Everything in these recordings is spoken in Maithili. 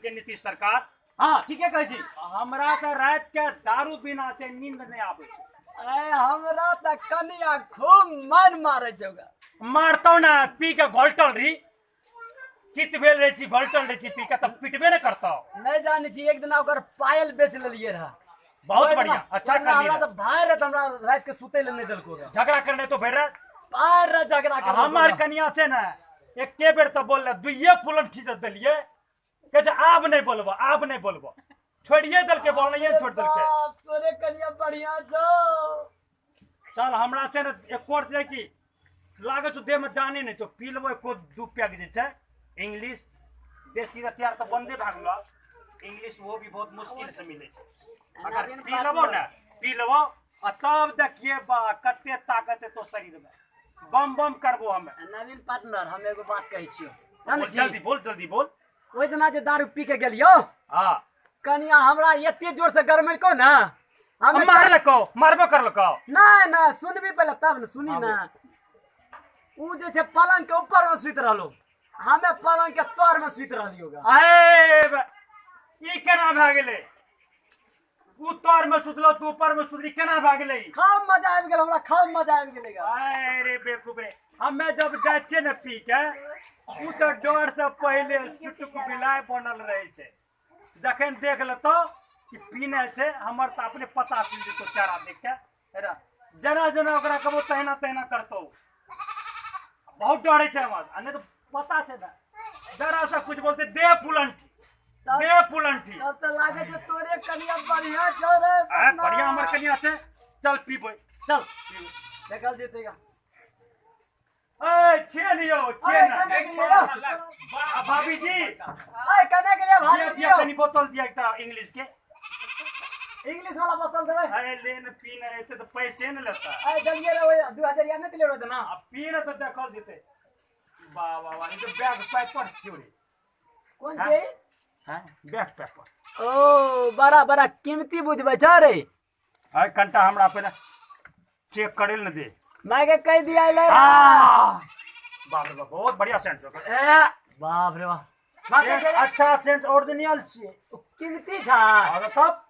देलकै नीतीश सरकार। हाँ ठीके कहै छी। हमरा तऽ राति के दारू बिना छै नींद नहि आबै छै। ए हमरा तऽ कनिया खूब मन मारै छौ। मारतौ ने, पी के घोलटल रही, चित भेल रहै छी, घोलटल रहै छी पी के, तऽ पिटबे ने करतौ। नहि जानै छी, एक दिना ओकर पायल बेच लेलियै रहे। बहुत बढ़िया, अच्छा कर हमरा तऽ भाय रहे, हमरा राति के सुतै लए नहि देलको। झगड़ा करने तो भरि राति भाय रहे झगड़ा कर। हमर कनिया छै ने एके बेर तऽ बोलले, दुइये फुलन ठीस देलियै, कहै छै आब नहि बोलबो, आब नहि बोलबो, छोड़िए देलकै, बोलनाइए छोड़ि देलकै। तोरे कनिया बढ़िया छौ। चल हमरा छै ने एको जाइ छी लागै छौ देहमे जाने नहि छौ, पी लेबो एको दू पैक जे छै इंग्लिश देसी हथियार तऽ बन्दे भए गेलो, इंग्लिश वो भी बहुत मुश्किल से मिलै छै। अगर पी लेबो ने, पी लेबो आ तब देखिए बा कते ताकत है तो शरीर में, बम बम करबो हमे। नवीन पार्टनर, हम एगो बात कहै छियौ। जल्दी बोल, जल्दी बोल। ओहि दिना जे दारू पी के गेलियौ, हाँ कनिया हमरा एते जोर से गरमेलकौ ने, हम मारलकौ, मारबो करलकौ। नहि नहि, सुनबी पहिले तब ने, सुनी ने। उ जे छै पलंग के ऊपर में सुति रहलो, हमे पलंग के तर में सुति रहलियौ। अरे ई केना भए गेलै? उ तर में सुतलो, तू ऊपर में सुतली, केना भए गेलै? खूब मजा आबि गेल हमरा, खूब मजा आबि गेलै। अरे बेवकूफ रे, हमे जब जाइ छियै ने पी के, उ तऽ डर से पहिले सुटुक बिलाय बनल रहै छै। जखन देख लेतौ कि पीने छै, हमर तऽ अपने पता चलि जेतौ चेहरा देख के। जेना जेना ओकरा कहबो तहिना तहिना करतौ। बहुत डरै छै हमर, आ नहि तऽ पता छै ने, जरा सा कुछ बोलते दे पुलंठी, दे पुलंठी। तब तऽ लागै छै तोरे कनिया बढ़िया छौ रे। बढ़िया हमर कनिया छै। चल पीबै, चल पीबै, देखल जेतै। ए छियै लियौ, छियै ने भाभी जी। ए कने के लिए भाभी जी कनी बोतल दिया एकटा इंग्लिश के, इंग्लिश वाला बोतल देबै। अरे ले ने, पी ने एते तऽ पैसे ने लेता। ए देलियै रे, ओए 2000 या नहि देलियै रे ना। आ पी ने तऽ देखल जेतै। वाह वाह वाह, ई तऽ बैग पेपर छियौ रे। कोन छै? हां बैग पेपर। ओ बड़ा बड़ा कीमती बुझबै छ रे। अरे कनटा हमरा पहिले चेक करे ने दे। माय के कह दिया ले। बाप रे बाप, बहुत बढ़िया सेंट छौ। बाप रे बाप, अच्छा सेंट ओरिजिनल छियै, कीमती छा। अरे तब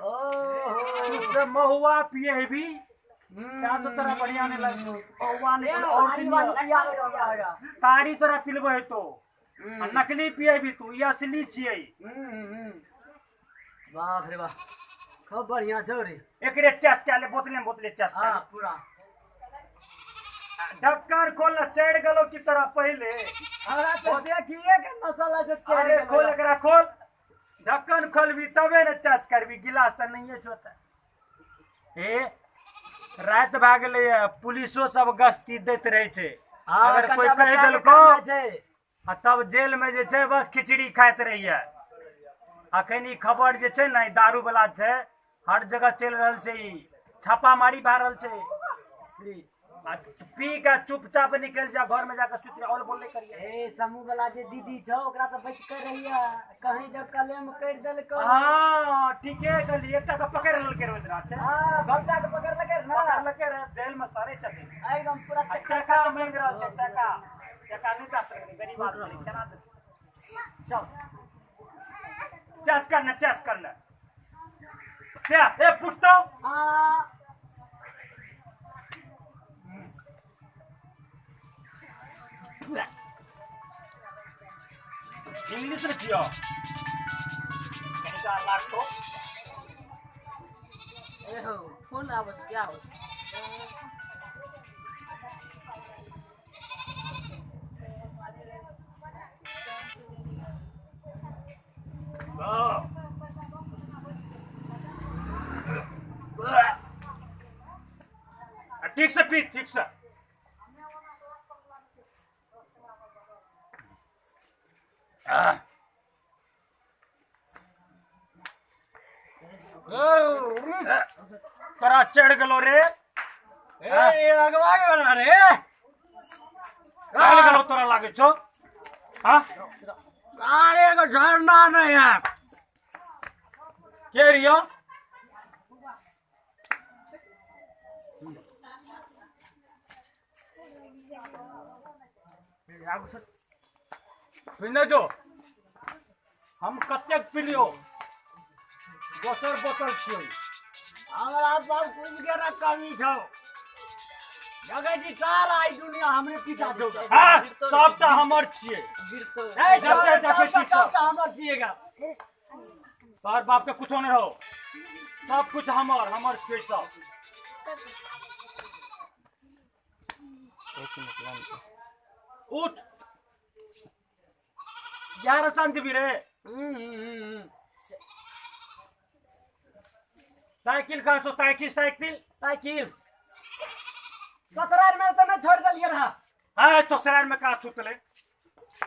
ओहो से महुआ पिए हेबी, क्या तो तोरा बढ़िया नहीं लगतो। महुआ नहीं, ओरिजिनल ताड़ी तोरा पिलबो हेतो, नकली पिएबी तू, ई असली छियै। बाप रे बाप, खूब बढ़िया छौ रे। एकरे चस के ले, बोतले बोतले चस के पूरा ढक्कन खोल, चढ़ गेलो की तरह पहिले। हमरा तो देखिए के मसाला जे। अरे खोल एकरा, खोल ढक्कन खोलबी तबे ने चस करबी, गिलास तऽ नहिये छौ। ए राति भए गेलै, पुलिसो सब गश्ती दैत रहै छै। अगर कोई कहि देलको आ तब जेल में जे छै बस खिचड़ी खाइत रहिए। अखन ई खबर जे छै ने दारू वाला छै, हर जगह चलि रहल छै, ई छापामारी भए रहल छै। पी के चुपचाप निकलि जा, घर में जाके सुति और बोलले करिए। ए समूह वाला जे दीदी छौ ओकरा से बच के रहिए, कहीं जब कलेम कर देलको। हां ठीके कहली, एकटा के पकड़ लेलकै रोज रात छै। हां भगता के पकड़ लेलकै ना, पकड़ लेलकै रे, जेल में सरे छथिन एकदम पूरा। टका मांगि रहल छै, टका टका नहि दऽ सकलै, गरीब आदमी केना देतै। चल चस करना, चस करना, ए पुटतो। हां इंग्लिश में छियो कनिका लागतो। ए हो फोन आबै छै, क्या हो? ठीक से पी, ठीक से। तोरा चढ़ गेलो रे। ए अगवा गेलो रे, चढ़ गेलो तोरा लागे छौ। हां अरे एगो झरना नहीं है के रियो। जो हम कतेक पिलियो दोसर बोतल छियै। हमरा पर कुछ के ना कमी छौ, जगह जी सारा ई दुनिया हमरे पीछा छौ। हाँ, सबटा हमर छियै। ए, जते देखै छी सब। सबटा हमर छियेगा। तोहर बाप के कुछो नहीं रहो, सब कुछ हमर हमर छियै सब। उठ यार, शांति भी रे। साइकिल कहाँ छौ? साइकिल साइकिल साइकिल ससुराल में तो नहीं छोड़ देलिए रहा। हाँ, ससुराल में कहाँ छूटले?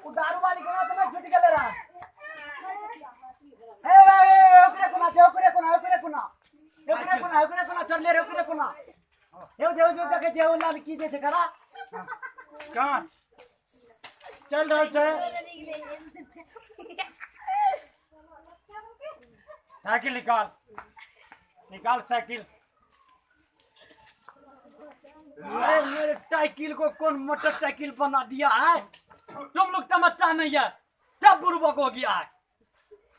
उ दारू वाली के तो नहीं छूट गेले रहा। ए ए ओकरे कोना छै, ओकरे कोना, ओकरे कोना, ओकरे कोना, ओकरे कोना चढ़ले रे, ओकरे कोना। हे जे जो देखे जे ओ लाल की जे छै खड़ा कहाँ चल रहल छै? साइकिल निकाल, निकाल साइकिल। अरे मेरे साइकिल को कौन मोटरसाइकिल बना दिया है? तुम लोग तमच्चा नहीं है, सब बुर्बक हो गया है,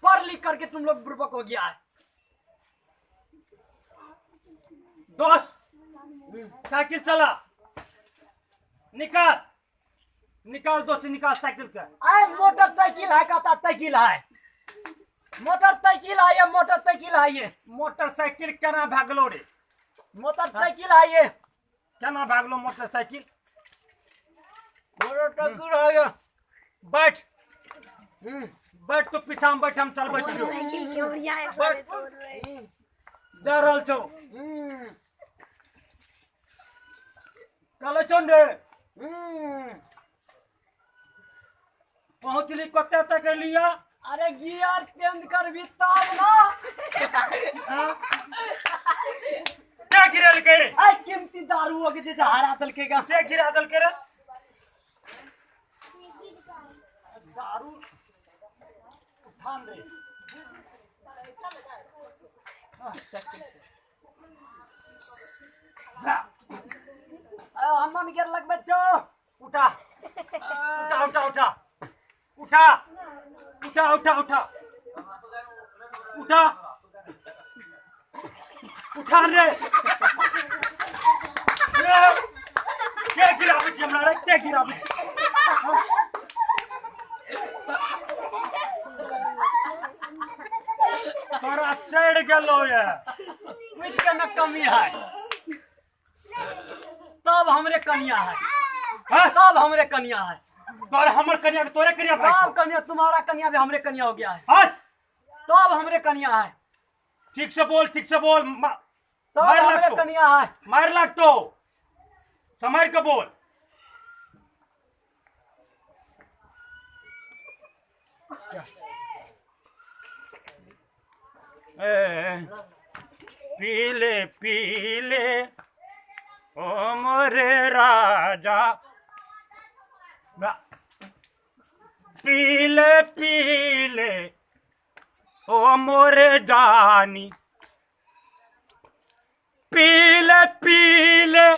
पढ़ लिख करके तुम लोग बुर्बक हो गया है। दोस्त साइकिल चला, निकाल निकाल दोस्त, निकाल साइकिल के। अरे मोटरसाइकिल है का साइकिल है, मोटरसाइकिल है ये, मोटरसाइकिल है ये। मोटरसाइकिल केना भागलो रे? मोटरसाइकिल है ये। केना भागलो मोटरसाइकिल? मोटरसाइकिल है ये। बैठ बैठ, तो पीछा में बैठ, हम चलबै छियौ। बैठ, जा रहल छौ, चलै छौ ने रे। पहुँचली कते तक एलिया? अरे गियर चेंज करबी तब ना। के गिरेलकै रे? अरे कीमती दारू के जे हरा देलकै गा। के गिरा देलकै रे दारू? उठान रे। हमन गिर लगबै छौ। उठा उठा उठा उठा उठा उठा उठा उठा उठा उठा रे। के गिराबै छी हमरा रे? के गिराबै छी? तोरा चढ़ि गेलो ये। कुछ के न कमी है, तब हमरे कनिया है। हाँ? तब हमरे कनिया है। तोरे हमर कनिया के तोरे कनिया भाई। तब कनिया तुम्हारा कनिया भी हमरे कनिया हो गया है। हाँ? तब हमरे कनिया है। ठीक से बोल, ठीक से बोल। तब हमरे कनिया है। मार लगतो, संभाल के बोल। पीले पीले ओ मोरे राजा, पीले पीले ओ मोरे जानी, पीले पीले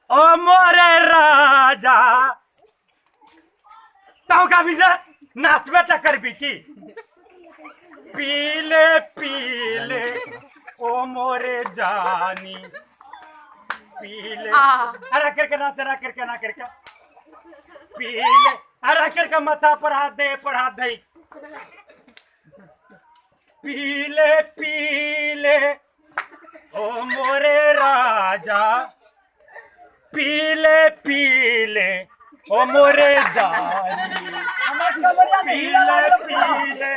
ओ मोरे राजा। ताऊ का भी नाचबे ता करबी की? पीले पीले ओ मोरे जानी, पीले। अरे करके नाच, अरे करके ना करके पीले, अरे करके माथा पर हाथ दे, पर हाथ दे। पीले पीले ओ मोरे राजा, पीले पीले ओ मोरे जानी, पीले पीले।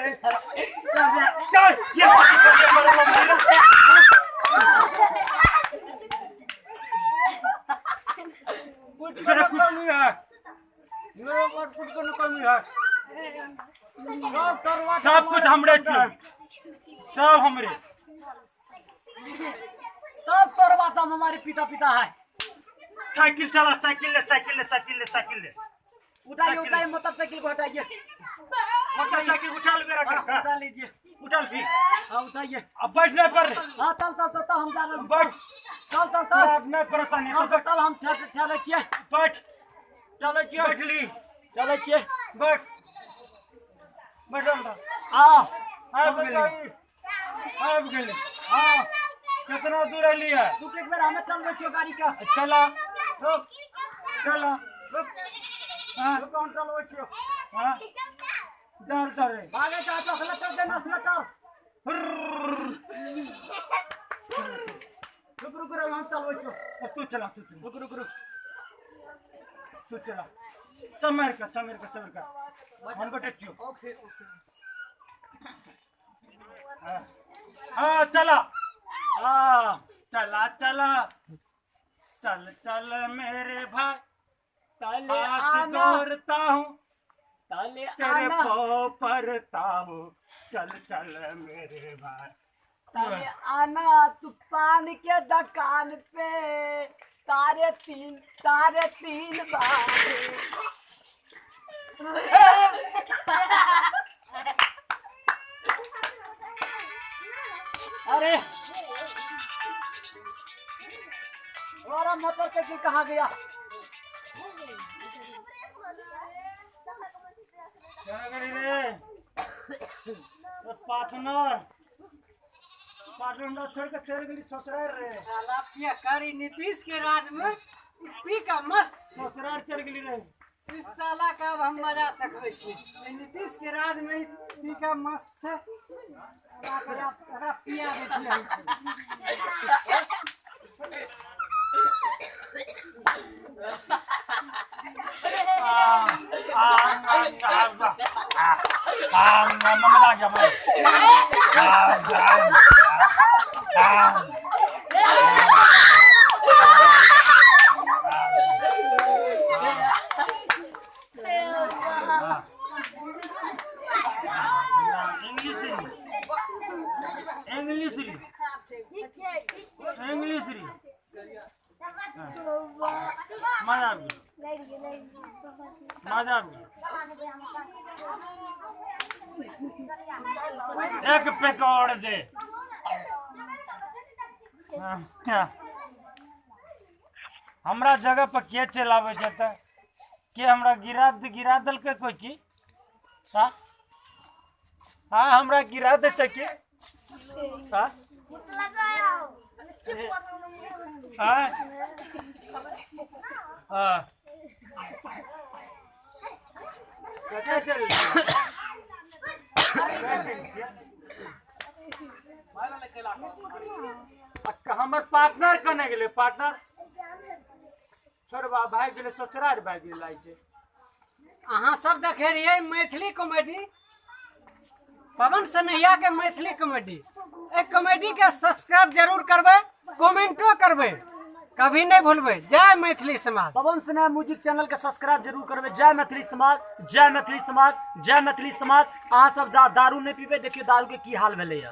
कुछ कमी है मेरे पर, कुछ कमी है। सब कुछ हमरे छियै, सब हमरे। तब तोर बात हम हमारे पिता पिता है। साइकिल चला, साइकिल ले, साइकिल ले, साइकिल ले, साइकिल ले। उठाइए उठाइए मोटरसाइकिल को हटाइए। मोटरसाइकिल उठा ले मेरा, उठा लीजिए, उठा ली। हाँ उठाइए। अब बैठने पर। हाँ चल चल चल, हम जा रहे हैं। बैठ चल चल चल, अब नहीं परेशानी। चल हम चले छियै। बैठ चले छियै, बैठ ली, चले छियै, बैठ। बैठल रह। आ आबि गेली, आबि गेली। हाँ, कितना दूर अलियै? तू एक बेर हमे चलबै छियौ गाड़ी के। चला चला। हाँ, रुक, हम चलबै छियौ। हाँ, डर डर रे। भागे जा तो हलतर दे ना हलतर। रुक रुक रे, हम चलबै छियौ। तू चला, तू चला। रुक रुक रुक, तू चला। समर का, समर का, समर का। हम बैठे छियौ। Okay okay. हाँ, चला। हाँ, चला चला, चल चल मेरे भाई, तले हाथ आना, जोड़ता हूँ तले तेरे आना, पाँव पड़ता हूँ, चल चल मेरे भाई, तले आना तू पान के दुकान पे, तारे तीन, तारे तीन बारे। अरे हमारा मोटरसाइकिल कहाँ गया? क्या करी रे तो पार्टनर, पार्टनर हमरा छोड़ के चल गेली ससुराल रे। साला पिया कारी नीतीश के राज में पी का मस्त छै। ससुराल चल गेली रे। इस साला का अब हम मजा चखबै छी। नीतीश के राज में पी का मस्त छै। एकरा पिया दै छियै। इंग्लिश इंग्लिश मजा आबि गेल, मजा आबि गेल। एक पेक और दे। हमरा जगह पर के चलाबै छै तऽ के हमरा गिरा गिरा देलकै कोइ की? हाँ हाँ, हमरा गिरा दे छै की? हाँ हाँ हाँ, कतऽ चलि हमर पार्टनर कने गेलै? पार्टनर छोड़बा भागि गेलै, ससुराल भागि गेलै छै। अहाँ सब देखे रहियै मैथिली कॉमेडी, पवन सनहिया के मैथिली कॉमेडी। एहि कॉमेडी के सब्सक्राइब जरूर करबै, कमेंटो करबै, कभी नहीं भूलबै। जय मैथिली समाज। पवन सिन्हा म्यूजिक चैनल के सब्सक्राइब जरूर करबै। जय मैथिली समाज, जय मैथिली समाज, जय मैथिली समाज। अहाँ सब दारू नहीं पीबै। देखियौ दारू के की हाल भेलैया।